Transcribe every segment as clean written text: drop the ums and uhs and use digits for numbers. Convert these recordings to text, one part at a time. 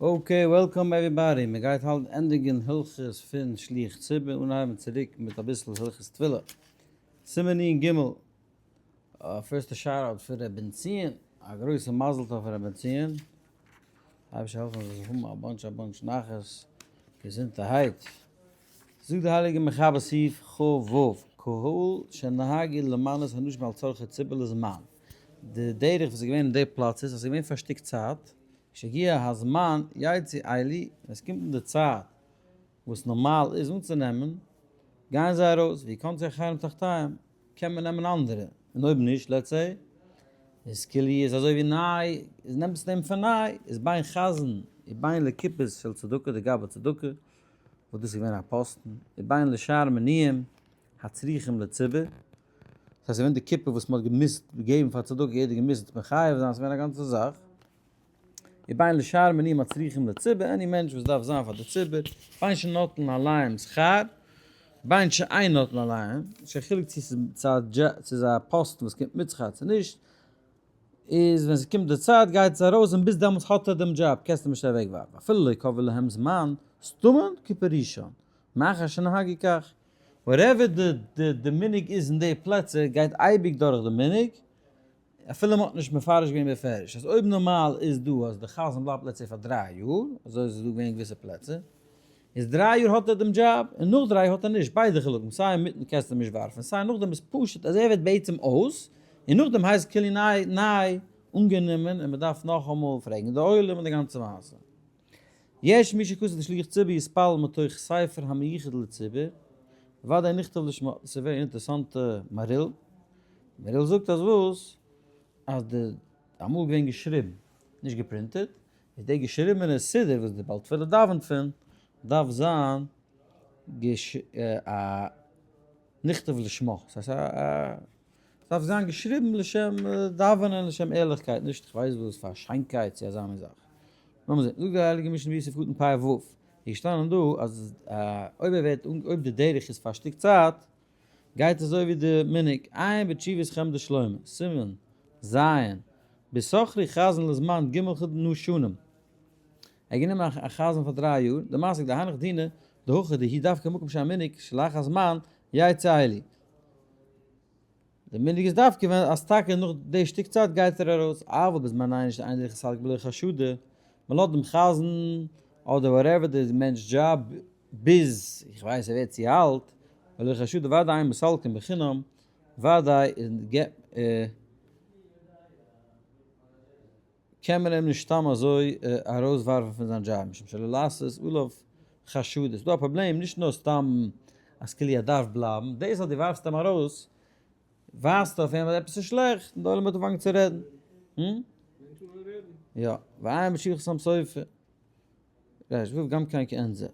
Okay, welcome everybody, מען גייט האלט ענדיגן הלכות פון שליח ציבור, אנהייבן צוריק מיט אביסל הלכות תפילה. סימן נ ג, first א shout out פון ר' בנציון, א גרויסע מזל טוב פון ר' בנציון, אייבערשטער העלפן זאל זיך האבן א bunch א bunch נחת, געזונטערהייט. זאגט די הייליגע מחבר סעיף כ ו, קהל שנהגו למנות אנשים על צרכי ציבור לזמן, די דרך וואס איז געווען אין די פלאץ איז אז ס'איז געווען פאר א שטיק צייט, כשיגיע הזמן יצאו אלו, ווען עס קומט אין די צייט וואס נארמאל איז אנצונעמען, גייען זיי ארויס, ויכנסו אחרים תחתיהם, קען מען נעמען אנדערע, און אויב נישט, let's say, איז כאילו איז אזוי ווי ניי, איז נעמט עס נעם פון ניי, איז בין חזן, ובין לקופות של צדקה די גבאי צדקה, וואס דאס איז געווען א פאסטן, ובין לשאר מינויים הצריכים לציבור, דאס הייסט געווען די קופה וואס מען האט געמוזט געבן פאר צדקה, יעדער געמוזט מחייב זיין, ס'איז געווען א גאנצע זאך. ובין לשאר מינויים הצריכים לציבור, any מענטש וואס דארף זיין פאר די ציבור, בין שנותן עליהם שכר, בין שאין נותן עליהם, נישט קיין חילוק צו ס'איז א פאסטן וואס קומט מיט שכר צו נישט, איז ווען ס'קומט די צייט גייט עס ארויס און ביז דעמאלטס האט ער דעם דזשאב, קענסט אים נישט אוועקווארפן, אפילו לא קבעו להם זמן, סתמא כפרישן, מאחר שנהגו כך, whatever די מנהג איז אין די פלעצער גייט אייביג דורך די מנהג, אפילו מ'האט נישט מפרש געווען בפירוש אז אויב נארמאל איז דא אז די חזן בלייבט let's say פאר דריי יאר, אזוי איז עס דא געווען אין געוויסע פלעצער, איז דריי יאר האט ער דעם דזשאב און נאך דריי יאר האט ער נישט, ביידע חלקים, סיי אינמיטן קענסטו אים נישט ווארפן, סיי נאכדעם איז פשוט אז ער ווערט בעצם אויס, און נאכדעם הייסט כאילו ניי ניי אנגענומען און מ'דארף נאכאמאל פרעגן די עולם און די גאנצע מעשה. יש מי שכתב שליח ציבור יתפלל מתוך ספר המיוחד לציבור, ודאי נכתב לשמו, ס'איז very אינטערעסאנטע מהריל, מהריל זאגט אז וואס? אז די אמאל געווען געשריבן, נישט געפרינטעט, איז די געשריבענע סידור וואס די בעל תפילה דאווענט פון, דארף זיין א נכתב לשמה, ס'הייסט א ס'דארף זיין געשריבן לשם דאווענען לשם ערליכקייט, נישט כ'ווייס וואס פאר שיינקייט צו אזא מין זאך. לאמיר זען, זאגט די הייליגע משנה ברורה סעיף קטן פ ו, איז געשטאנען דא אז אויב ער ווערט אויב די דרך איז פאר א שטיק צייט, גייט אזוי ווי די מנהג, עיין בתשובת חמדת שלמה, סימן ז, בשכרי חזן לזמן ג' נו שנים, ער האט גענומען א חזן פאר דריי יאר, די מעשה דהנך דינא דהכא דהי דווקא מקום שהמנהג שלאחר זמן יצא אלי. די מנהג איז דווקא ווען אז טאקע נאך די שטיק צייט גייט ער ארויס, אבל בזמן איין נישט איין דרך סלק בלא חשדה, מען לאזט דעם חזן אדער whatever די מענטש דזשאב ביז איך ווייס ער ווערט צו אלט, בלא חשדה ודאי אין מסלקין בחינם, ודאי קען מען אים נישט סתם אזוי ארויסווארפן פון זיין דזשאב משום שלא לעשות עליו חשדות. ס'דא א פראבלעם נישט נאר סתם אז כאילו ער דארף בלייבן, דאס אז דו ווארפסט אים ארויס ווייזט אויף אים אז עפעס איז שלעכט און די עולם וועט אנפאנגען צו רעדן. יא, ועיין בתשובת חתם סופר, ר ו גם כן כעין זה.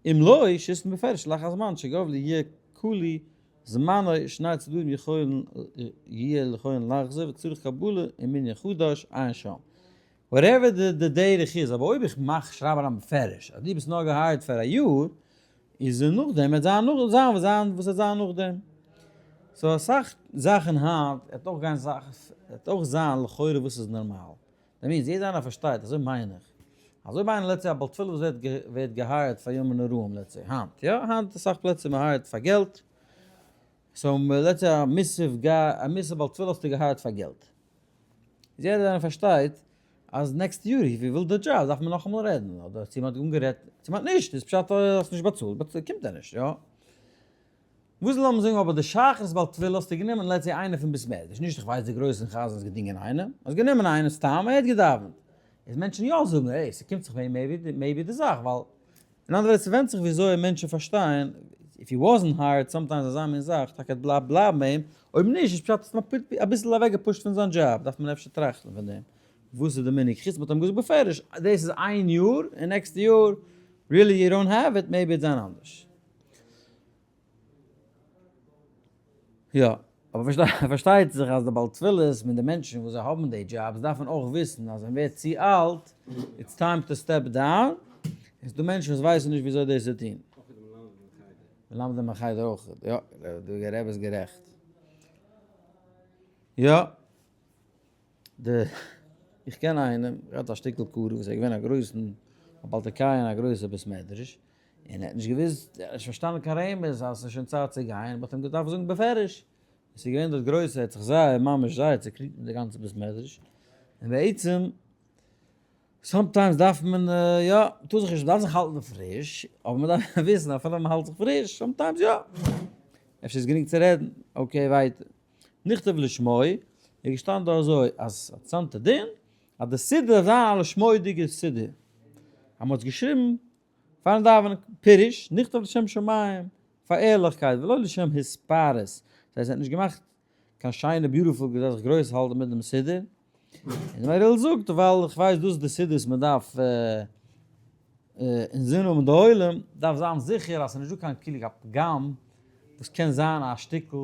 אם לא, שיתן בפירוש לאחר זמן שגבלו יהיה כולי זמנו שני צדדים יכולין יהיה יכולין לחזור וצריך קבלה ומנין חדש עיין שם. whatever די דרך איז, אבער אויב איך מאך שרייב אריין בפירוש אז דו ביסט נאר געהייערט פאר א יאר, איז נאכדעם וועט זיין נאך זיין וואס זיין וואס וועט זיין נאכדעם. so אסאך זאכן היינט וועט אויך גיין זאכן וועט אויך זיין לכאורה וואס איז נארמאל. that means יעדער איינער פארשטייט, אזוי מיין איך, אז אויב איינער let's say א בעל תפילה וואס ווערט ווערט געהייערט פאר ימים נוראים let's say היינט, יא היינט אסאך פלעצער מען הייערט פאר געלט, so let's say א מוסף גיי א מוסף בעל תפילה האסטו געהייערט פאר געלט, איז יעדער איינער פארשטייט אז next יאר if ער וויל די דזשאב דארף מען נאכאמאל רעדן, אדער צו מען האט אנגערעדט צו מען האט נישט, איז פשט אז האסט נישט באצאלט קומט ער נישט, יא. וואס לאמיר זאגן אבער די שחרית בעל תפילה האסטו גענומען let's say איינער פון בית מדרש, נישט איך ווייס די גרויסן חזן האסט געדינגען איינעם, האסט גענומען איינעם סתם ער האט געדאווענט, איז מענטשן יא זאגן העי ס'קומט זיך maybe maybe די זאך ווייל אין אנדערע ווערטער ס'ווענדט זיך וויאזוי מענטשן פארשטייען, if he wasn't hired sometimes אזא מין זאך טאקע בלייבט בלייבן ביי אים, אויב נישט איז פשט אז מ'האט אביסל אוועק געפושט פון זיין דזשאב, דארף מען אפשר טראכטן פון דעם וואס איז די מנהג חוץ מ'האט אים געזאגט בפירוש דאס איז איין יאר און נעקסטע יאר really you don't have it maybe וועט זיין אנדערש. יא, אבער פארשטייט זיך אז די בעל תפילות מיט די מענטשן וואס זיי האבן די דזשאבס דארפן אויך וויסן אז ווען מ'ווערט צו אלט, it's time to step down, און ס'דא מענטשן וואס ווייסן נישט וויאזוי דאס צו טון. מלמדים אין חדר אויך, יא, דער רבי איז גערעכט. יא. די, איך קען איינעם, ער האט א שטיקל קרוב וואס איז געווען א גרויסן. א בעל תוקע אין א גרויסע בית מדרש, און ער האט נישט געוואוסט, ער האט נישט פארשטאנען קיין רמז אז ס'איז שוין צייט צו גיין, מ'האט אים געדארפט זאגן בפירוש, עס איז געווען דארט גרויסע, ער האט זיך זייער, ממש זייער צוקריגט מיט די גאנצע בית מדרש, און בעצם, sometimes דארף מען, יא, מ'טאר זיך נישט, מ'דארף זיך האלטן פריש, אבער מ'דארף וויסן אפילו מ'האלט זיך פריש, sometimes יא, אפשר איז גענוג צו רעדן, okay ווייטער. נכתב לשמו, איז געשטאנען דא אזוי, אז אינטערעסאנטע דין, אז די סידור דארף זיין א לשמו'דיגע סידור, אז מ'האט עס געשריבן פארן דאווענען, פירוש, נכתב לשם שמים, פאר ערליכקייט, ולא לשם התפארות, דאס הייסט ער האט נישט געמאכט קיין שיינע beautiful כדי זיך גרויס האלטן מיט דעם סידור, און די מהרי"ל זאגט ווייל איך ווייס דאס איז די סידור וואס מען דארף אינזין האבן די עולם דארף זיין זיכער אז ס'איז נישט דא קיין כאילו א פגם וואס קען זיין א שטיקל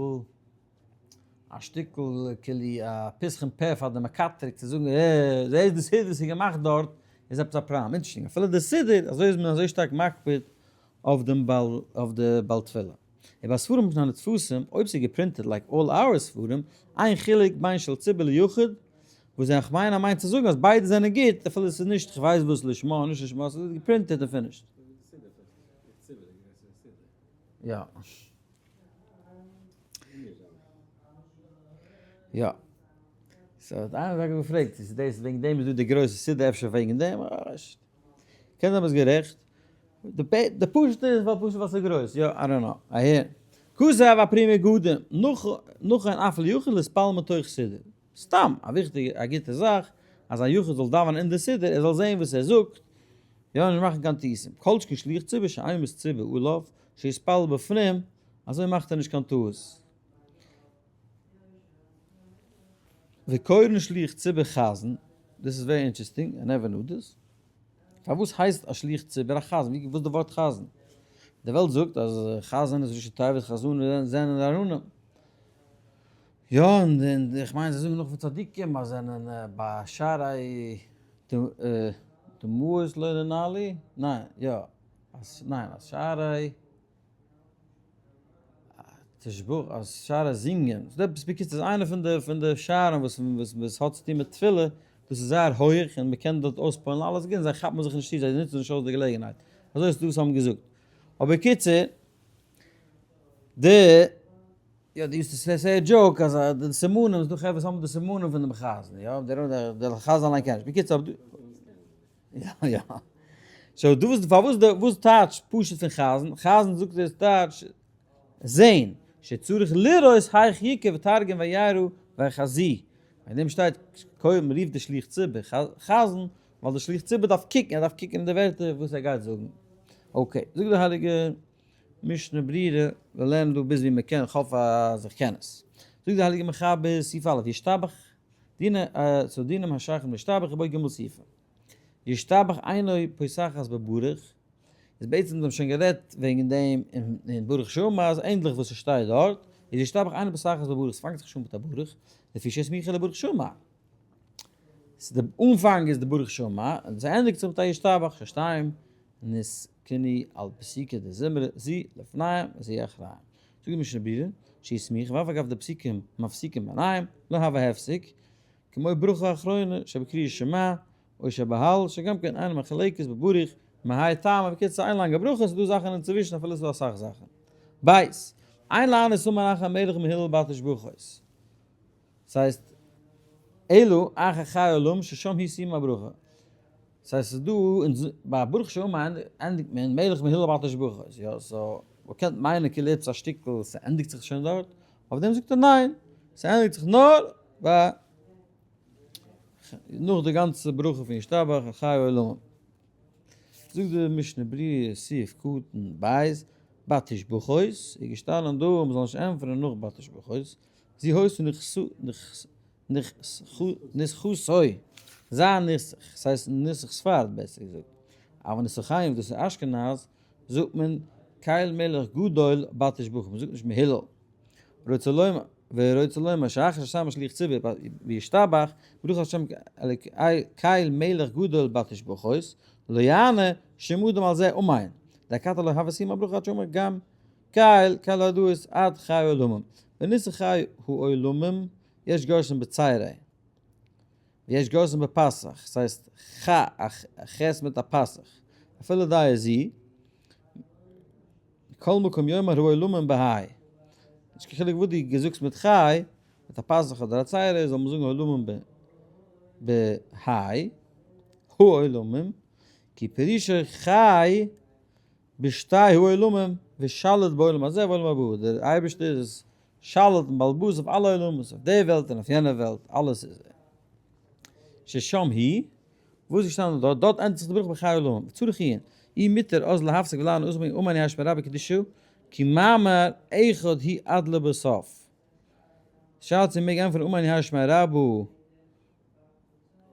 א שטיקל כאילו א פתחון פה פאר די מקטרג צו זאגן אה זעהסט די סידור וואס איז געמאכט דארט איז עפעס א פראבלעם, interesting אפילו די סידור אזוי איז מען אזוי שטארק מקפיד אויף דעם בעל אויף די בעל תפילה. און ביי ספרים הנדפסים אויב ס'איז געפרינטעד like all our ספרים, איין חילוק בין של ציבור ליחיד, וואס איך מיין ער מיינט צו זאגן אז ביידע זענען גוט אפילו ס'איז נישט כ'ווייס וואס לשמה נישט לשמה ס'איז געפרינטעד און finished. יא. יא. so האט איינער טאקע געפרעגט צו ס'איז דאס וועגן דעם איז דא די גרויסע סידור אפשר וועגן דעם, קען זיין ביסט גערעכט. די פשוטע איז ווייל פשוט ווייל ס'איז גרויס, יא, I don't know, אהער. כתב הפרי מגדים, נאך אן אף ליחיד להתפלל מתוך סידור. סתם, א וויכטיגע, א גוטע זאך, אז א יחיד זאל דאווענען אין די סידור, ער זאל זען וואס ער זאגט, יא, נישט מאכן קיין טעותים. כל שכן שליח ציבור שאימת ציבור עליו, שיתפלל בפנים, אזוי מאכט ער נישט קיין טעות. וקורין שליח ציבור חזן, דאס איז very interesting, I never knew this. פארוואס הייסט א שליח ציבור א חזן? ווי וואס די ווארט חזן? די וועלט זאגט אז חזן איז ראשי תיבות חזנים זענען ארונים. יא און איך מיין זיי זאגן נאך פון צדיקים אז זענען בשערי דמעות לא ננעלי, ניין יא אז ניין אז שערי תשבחות אז שערי זינגען, ס'דא עפעס בקיצור ס'איז איינע פון די פון די שערים וואס וואס וואס האט צוטון מיט תפילה, דאס איז זייער הויעך און מ'קען דארט אויספועלן אלעס גוט און זיי כאפן זיך נישט צו זיי נוצן נישט אויס די געלעגנהייט, אזוי איז דא וואס האבן געזאגט. אבער בקיצור די יא they used to say a joke אז די סימנים, ס'דא חברה וואס האבן די סימנים פון דעם חזן, יא, דער חזן אליין קען נישט, בקיצור יא יא. so דא וואס פארוואס די וואס טייטש פשוט פון חזן? חזן זאגט עס טייטש זעהן, שצריך לראות היאך יקרא ותרגום וירא ויחזי. אין דעם שטייט קודם מען רופט די שליח ציבור חזן, ווייל די שליח ציבור דארף קוקן, ער דארף קוקן אין די ווערטער וואס ער גייט זאגן. okay, זאגט די הייליגע משנה ברורה, מיר לערנען דא ביז ווי מען קען, כ'האף אז איך קען עס. זאגט די הייליגע מחבר, סעיף א', ישתבח, דינא, so דינים השייכים לישתבח ובו ג' סעיפים. ישתבח אינו פותחת בברוך, איז בעצם מיר האבן שוין גערעדט וועגן דעם אין ברוך שאמר אז ענדליך וואס עס שטייט דארט איז ישתבח אינו פותחת בברוך, עס פאנגט זיך נישט אן מיט א ברוך, לפי שהסמיכו לברוך שאמר. ס'איז די אנפאנג איז די ברוך שאמר און עס ענדיגט זיך מיט א ישתבח ששתיים נתקנו על פסוקי דזמרה זו לפניהם וזו אחריהם. זאגט די משנה ברורה שהסמיכו ואף אגב די פסוקים מפסיקים ביניהם לא הוה הפסק כמו ברכה אחרונה שבקריאת שמע או שבהלל שגם כן אינה מחלקת בברוך מהאי טעמא, בקיצור איין לאנגע ברכה, ס'איז דא זאכן אינצווישן אפילו ס'איז דא אסאך זאכן. בית. אין לענות אמן אחר המלך מהולל בתשבחות. ס'הייסט אלא אחר חי עולם ששם היא סיום הברכה. ס'הייסט ס'איז דא אין ביי ברוך שאמר ענדיגט מען מלך מהולל בתשבחות, יא so מ'קען מיינען כאילו עפעס א שטיקל ס'ענדיגט זיך שוין דארט, אויף דעם זאגט ער ניין, ס'ענדיגט זיך נאר ביי נאך די גאנצע ברכה פון ישתבח חי עולמים. זאגט די משנה ברורה סעיף קטן ב', בתשבחות, איז געשטאנען דא אז מ'זאל נישט ענטפערן נאך בתשבחות, זי הויז נוסחתו, זיין נוסח, ס'הייסט נוסח ספרד בעסער געזאגט, אבער נוסחיהם דאס איז אשכנז, זאגט מען קל מלך גדול בתשבחות, מ'זאגט נישט מהולל. רוצה לומר, ורוצה לומר שאחר שסיים שליח ציבור וישתבח, ברוך השם קל מלך גדול בתשבחות, לא יענה שום אדם על זה אמן, דאכתי לא הוה סיום הברכה עד שאמר גם קל קל הודאות עד חי העולמים, בנוסח חי העולמים יש גורסין בצירי, ויש גורסין בפתח, ס'הייסט ח א ח' מיט א פתח. אפילו דעה זו, מכל מקום יאמר העולמים בהאי. נישט קיין חילוק וואס דו געזאגסט מיט חי, מיט א פתח אדער א צירי, זאל מען זאגן העולמים בהאי, העולמים, כי פירושו חי בשתי העולמים ושליט בעולם הזה ובעולם הבא, דער אייבערשטער איז שליט און בעל הבית אויף אלע עולמות, אויף די וועלט און אויף יענע וועלט, אלעס איז ער. ששם היא, וואס איז געשטאנען דארט? דארט ענדיגט זיך די ברכה בחי עולמים, וצריך עיון, אי מותר אז להפסיק ולענות אוזמי אמן יהא שמיה רבא קדישא, כי מאמר אחד היא עד לבסוף. שאלה צו מ'מעג ענטפערן אמן יהא שמיה רבא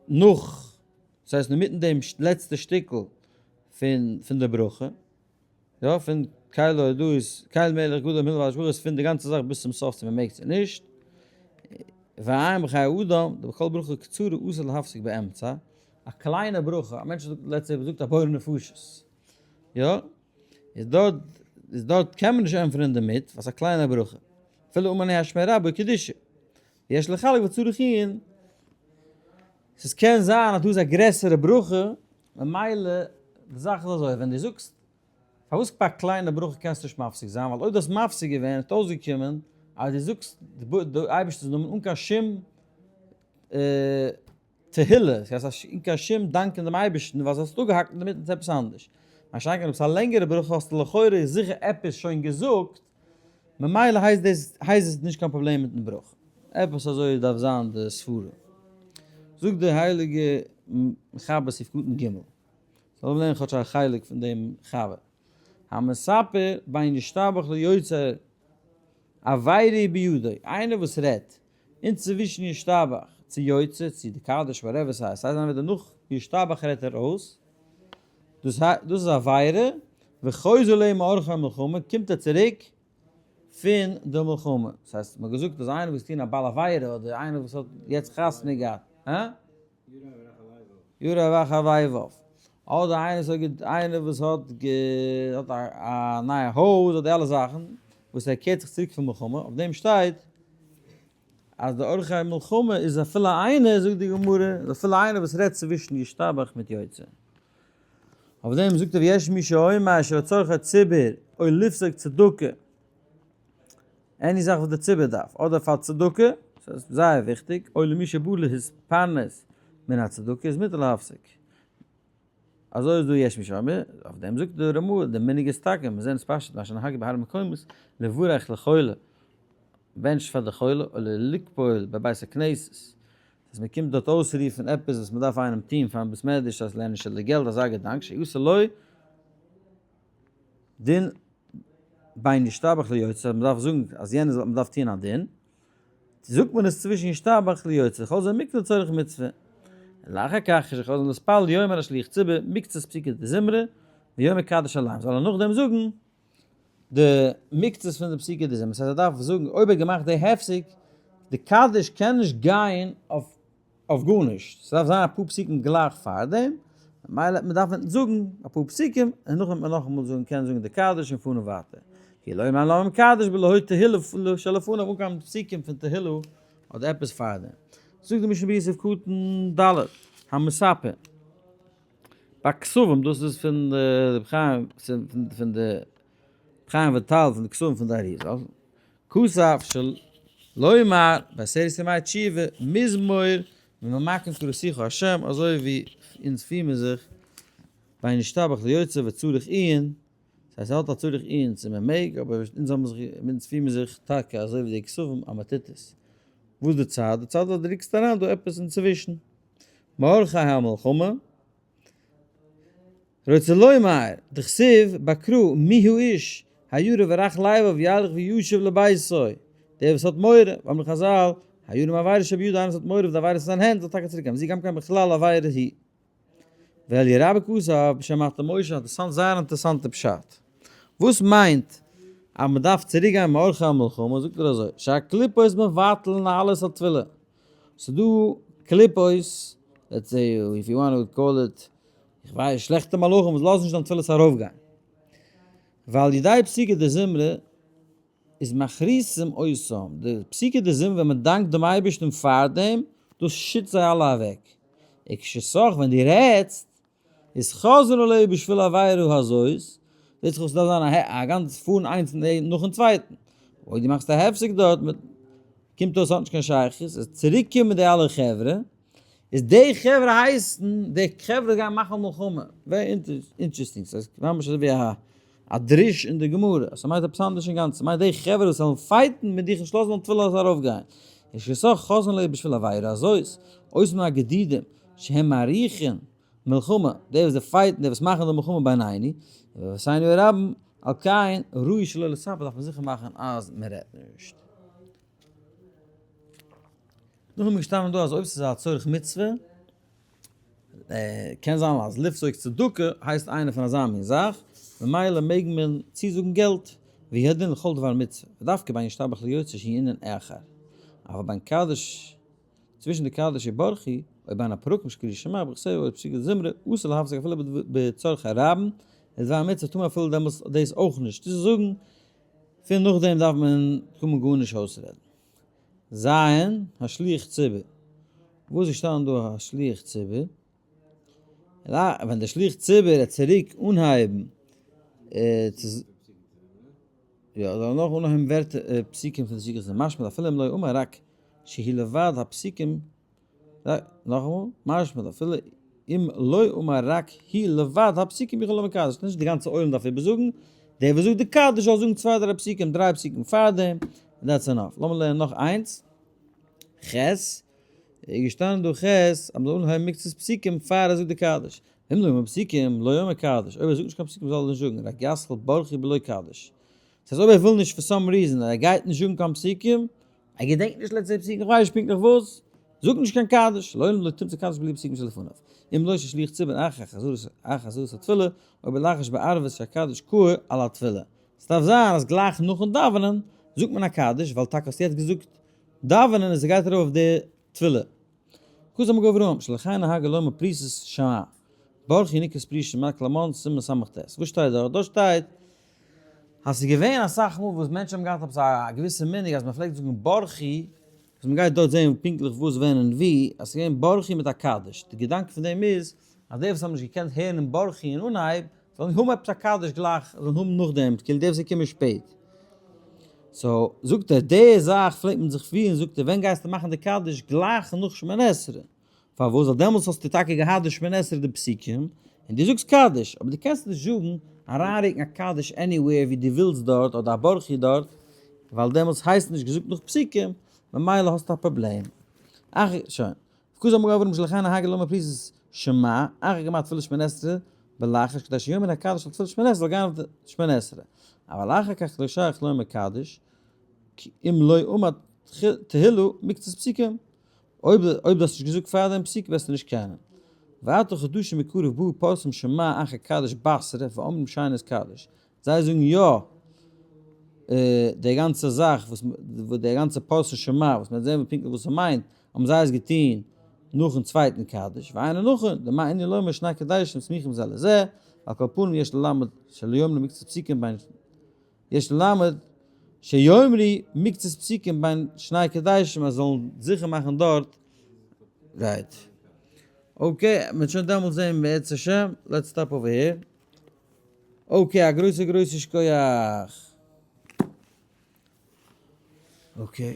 נאך, דאס הייסט אינמיטן דעם לעצטע שטיקל פון די ברכה, יא, פון קל הודאות, קל מלך גדול מהלל והשבחות, פון די גאנצע זאך ביז צום סוף צו מ'מעג צו נישט. ועיין בחיי אדם, דבכל ברכה קצרה אסור להפסיק באמצע, א קליינע ברכה, א מענטש זאגט let's say זאגט א בורא נפשות, יא, איז דארט, איז דארט קען מען נישט ענטפערן אינדערמיט, ווייל ס'איז א קליינע ברכה, אפילו אמן יהא שמיה רבא קדישא, ויש לחלק וצריך עיון, ס'איז קען זיין אז דא איז א גרעסערע ברכה, ממילא די זאך איז אזוי, ווען דו זאגסט פארוואס ביי א קליינע ברכה קענסטו נישט מפסיק זיין, ווייל אויב דו האסט מפסיק געווען האט אויסגעקומען אז דו זאגסט די אייבערשטענס נאמען אן קיין שום תהילה, דאס הייסט אן קיין שום דאנקען דעם אייבערשטן ווייל האסט אפגעהאקט אינדערמיטן צו עפעס אנדערש. מה שאין כן אויב ס'איז א לענגערע ברכה האסטו לכאורה זיכער עפעס שוין געזאגט, ממילא הייסט דאס הייסט עס נישט קיין פראבלעם מיטן ברכה. עפעס אזוי דארף זיין די סברה. זאגט די הייליגע מחבר סעיף קטן ג'. זאל מען לערנען כאטש א חלק פון דעם חבר. המספר בין ישתבח ליוצר עבירה בידו, איינער וואס רעדט אינצווישן ישתבח צו יוצר צו די קדיש whatever ס'הייסט, ס'הייסט ווען נאך ישתבח רעדט ער אויס, דאס איז עבירה, וחוזר ליה מעורכי המלחמה, קומט ער צוריק פון די מלחמה. דאס הייסט מ'האט געזאגט אז איינער וואס טון א בעל עבירה אדער איינער וואס האט יעצט חתונה געהאט, הא? ירא רך הלבב. אדער איינער וואס האט איינער וואס האט האט א נייע הויז אדער אלע זאכן וואס ער קערט זיך צוריק פון מלחמה, אויף דעם שטייט אז די אורחי מלחמה איז אפילו איינער, זאגט די גמרא, איז אפילו איינער וואס רעדט צווישן ישתבח מיט יוצר. אויף דעם זאגט ער ויש מי שאומר שלצורך הציבור או לפסוק צדקה. any זאך וואס די ציבור דארף, אדער פאר צדקה, ס'איז זייער וויכטיג, או למי שבא להתפרנס מן הצדקה איז מותר להפסיק. אזוי איז דא יש מי שאומר, אויף דעם זאגט די רמ"א, די מנהג איז טאקע, מיר זעען עס פשוט, מה שנהגו בהרבה מקומות, לברך לחולה, בענטשט פאר די חולה, או לקפול בבית הכנסת, אז מען קומט דארט אויסרופן עפעס וואס מען דארף איינעם טון פארן בית מדרש אז לערנען של די געלט, אזא געדאנק, שיעשה לו דין בין ישתבח ליוצר, מען דארף זאגן אז יענער זאל, מען דארף טון א דין, זאגט מען עס צווישן ישתבח ליוצר, כל זה מקנה לצורך מצוה. לאחר כך כשחוזר להתפלל יאמר השליח ציבור מקצת פסוקי דזמרה ויאמר קדיש עליהם, זאל ער נאכדעם זאגן די מקצת פון די פסוקי דזמרה, ס'הייסט ער דארף זאגן אויב ער האט געמאכט די הפסק, די קדיש קען נישט גיין אויף אויף גארנישט, ס'דארף זיין אפאר פסוקים גלייך פארדעם, ממילא מען דארף זאגן אפאר פסוקים און נאכדעם וועט מען נאכאמאל זאגן קענען זאגן די קדיש און פארן ווייטער. כי לא יאמר להם קדיש בלא תהילה שלפניו אן קיין פסוקים פון תהילה אדער עפעס פארדעם. זאגט די משנה ברורה סעיף קטן ד' המספר בכתבים דאס איז פון רבי חיים פון די חיים וויטאל פון די כתבים פון די אריזל כתב שלומר בעשרת ימי תשובה מזמור ממעמקים קראתיך ה' אזוי ווי אונז פיר מיר זיך בין ישתבח ליוצר וצריך עיון, ס'הייסט ס'האט א צריך עיון צו מען מעג אבער אונז האבן זיך אונז פיר מיר זיך טאקע אזוי ווי די כתבים אז מען טוט עס. וואס די צד? די צד אז דו רוקסט אריין דא עפעס אינצווישן. מערכי המלחמה. רוצה לומר, דכתיב בקרא מי האיש הירא ורך לבב ילך וישוב לביתו, דער וואס האט מורא, ואמרו חז"ל, הירא מעבירה שבידו, איינער וואס האט מורא פון די עבירות אין זיין הענט זאל טאקע צוריק גיין, וזו גם כן בכלל עבירה היא. ואלי' רבה כתב בשם מטה משה, אינטערעסאנט זייער אינטערעסאנטע פשט. וואס מיינט אז מען דארף צוריק גיין מעורכי המלחמה, זאגט ער אזוי, שהקליפות מבטלין העלות התפילה, ס'דא קליפות, let's say if you want to call it, איך ווייס, שלעכטע מלאכים וואס לאזן נישט דיין תפילות ארויפגיין. ועל ידי פסוקי דזמרה איז מכריסים אותם, די פסוקי דזמרה ווען מען דאנקט דעם אייבערשטן פאר דעם, דאס שיט זיי אלע אוועק. וכשסח ווען דו רעדסט, איז חוזרין עליה בשביל עבירה הזאת, זעט זיך אויס ס'דארף זיין א גאנץ פארן איינס נאכן צווייטן, אויב דו מאכסט א הפסק דארט קומט אויס ס'האט נישט קיין שייכות, איז צוריק קומען די אלע חברה, איז די חברה הייסן די חברה גייען מאכן מלחמה, very interesting, ס'איז ממש אזוי ווי א דרוש אין די גמרא, ס'מיינט עפעס אנדערש אינגאנצן, ס'מיינט די חברה וואס וועלן fight ן מיט דיך נישט לאזן תפילה זאל ארויפגיין, איז שסך חזן ליה בשביל עבירה הזאת, עושים הגדידים שהם מעריכין מלחמה, די וואס די fight ן, די וואס מאכן די מלחמה בינינו, ובבשרנו הרבים, על כן ראוי שלא לספר דארף מען זיכער מאכן אז מען רעדט נישט. נאכדעם איז געשטאנען דא אז אויב ס'איז א צורך מצוה, קען זיין אז לפסוק צדקה הייסט איינע פון אזא מין זאך, ממילא מעג מען צוזאגן געלט, והוא הדין לכל דבר מצוה, ודווקא בין ישתבח ליוצר שהיא ענין אחר, אבל בין קדיש, צווישן די קדיש וברכי, אויב בין הפרקים של קריאת שמע, ברכתיה או פסוקי דזמרה, אסור להפסיק אפילו בצרכי רבים, לדבר מצוה טאר מען אפילו דעמאלס דאס אויך נישט צוזאגן, פון נאכדעם דארף מען טאר מען גארנישט אויסרעדן. ז. השליח ציבור. וואו איז געשטאנען דא השליח ציבור? ווען דער שליח ציבור וועט צוריק אנהייבן צו יא, זאל ער נאך אנהייבן ווערטער פסוקים פון די סוגיות משמע אפילו אם לא אמר רק שהיא לבד הפסוקים נאכאמאל, משמע אפילו אם לא אמר רק היא לבד הפסוקים יכול לומר קדיש, נישט די גאנצע עולם דארף איבערזאגן, דער וואס זאגט די קדיש זאל זאגן צוויי דריי פסוקים, דריי פסוקים פארדעם, that's enough. לאמיר לערנען נאך איינס, ח', איז געשטאנען דא ח' אז מ'זאל אנהויבן מקצת פסוקים פאר ער זאגט די קדיש, אם לא אמר פסוקים לא יאמר קדיש, אויב ער זאגט נישט קיין פסוקים זאל ער נישט זאגן, רק יתחיל ברכי בלא קדיש. דאס הייסט אויב ער וויל נישט for some reason ער גייט נישט זאגן קיין פסוקים, ער געדענקט נישט לעצטע פסוק, איך ווייס נישט פונקטליך וואס, זאג נישט קיין קדיש, לעולם לא תמצא קדיש בלי פסוקים שלפניו, אם לא ששליח ציבור אחר חזרת אחר חזרת התפילה, או בלחש בערבית שהקדיש קאור על התפילה. ס'דארף זיין אז גלייך נאכן דאווענען זאגט מען א קדיש, ווייל טאקע האסטו יעצט געזאגט דאווענען און ס'גייט ארויף אויף די תפילה. כז אמר אברהם, שלחי נהגה לומר פריסת שמע, ברכי נקראת פרישת שמע קלמון סימן ס"ט. וואס שטייט דארט? דארט שטייט אז ס'איז געווען אסאך מאל וואס מענטשן האבן געהאט עפעס א געוויסע מנהג אז מ'פלעגט זאגן ברכי, וואס מ'גייט דארט זען פונקטליך וואס ווען און ווי, אז ס'איז געווען ברכי מיט א קדיש. די געדאנק פון דעם איז אז די וואס האבן נישט געקענט הערן ברכי אין אנהייב, זאלן האבן עפעס א קדיש גלייך, זאלן האבן נאכדעם, כאילו די וואס איז געקומען שפעט. so זאגט ער, די זאך פלעגט מען זיך פירן, זאגט ער, ווען גייסטו מאכן די קדיש? גלייך נאך שמונה עשרה. פארוואס? ווייל דעמאלטס האסטו טאקע געהאט די שמונה עשרה די פסוקים, און דו זאגסט קדיש, אבער דו קענסט נישט זאגן, אריינרוקן א קדיש anywhere ווי דו ווילסט דארט, אדער א ברכי דארט, ווייל דעמאלטס הייסט נישט געזאגט נאך פסוקים, ממילא האסטו א פראבלעם. אך, שוין. כז אמר אברהם שלחן הגר לומר פריסת שמע, אחר גמר תפילת שמונה עשרה בלחש כדי שיאמר הקדיש על תפילת שמונה עשרה זאל גיין אויף די שמונה עשרה, אבל אחר כך לא שייך לומר קדיש, אם לא אמר תהילה מקצת פסוקים, אויב אויב דו האסט נישט געזאגט פאר דעם פסוק וועסטו נישט קענען. ועתה חדשים מקרוב באו פורסים שמע אחר קדיש בתרא ואומרים שנית קדיש, זיי זאגן יא די גאנצע זאך וואס די גאנצע פרסה שמע וואס מ'וועט זען פונקטליך וואס ס'מיינט, האבן זיי עס געטון נאכן צווייטן קדיש, ואינו נכון, דמה ענין לומר שני קדישים סמוכים זה לזה, על כל פנים יש ללמד שלא יאמרו מקצת פסוקים בין יש ללמד שיאמרו מקצת פסוקים בין שני קדישים אז זאלן זיכער מאכן דארט right. okay, מ'וועט שוין דעמאלטס זען בעזרת השם, let's stop over here. okay, א גרויסע גרויסע שכוח. okay.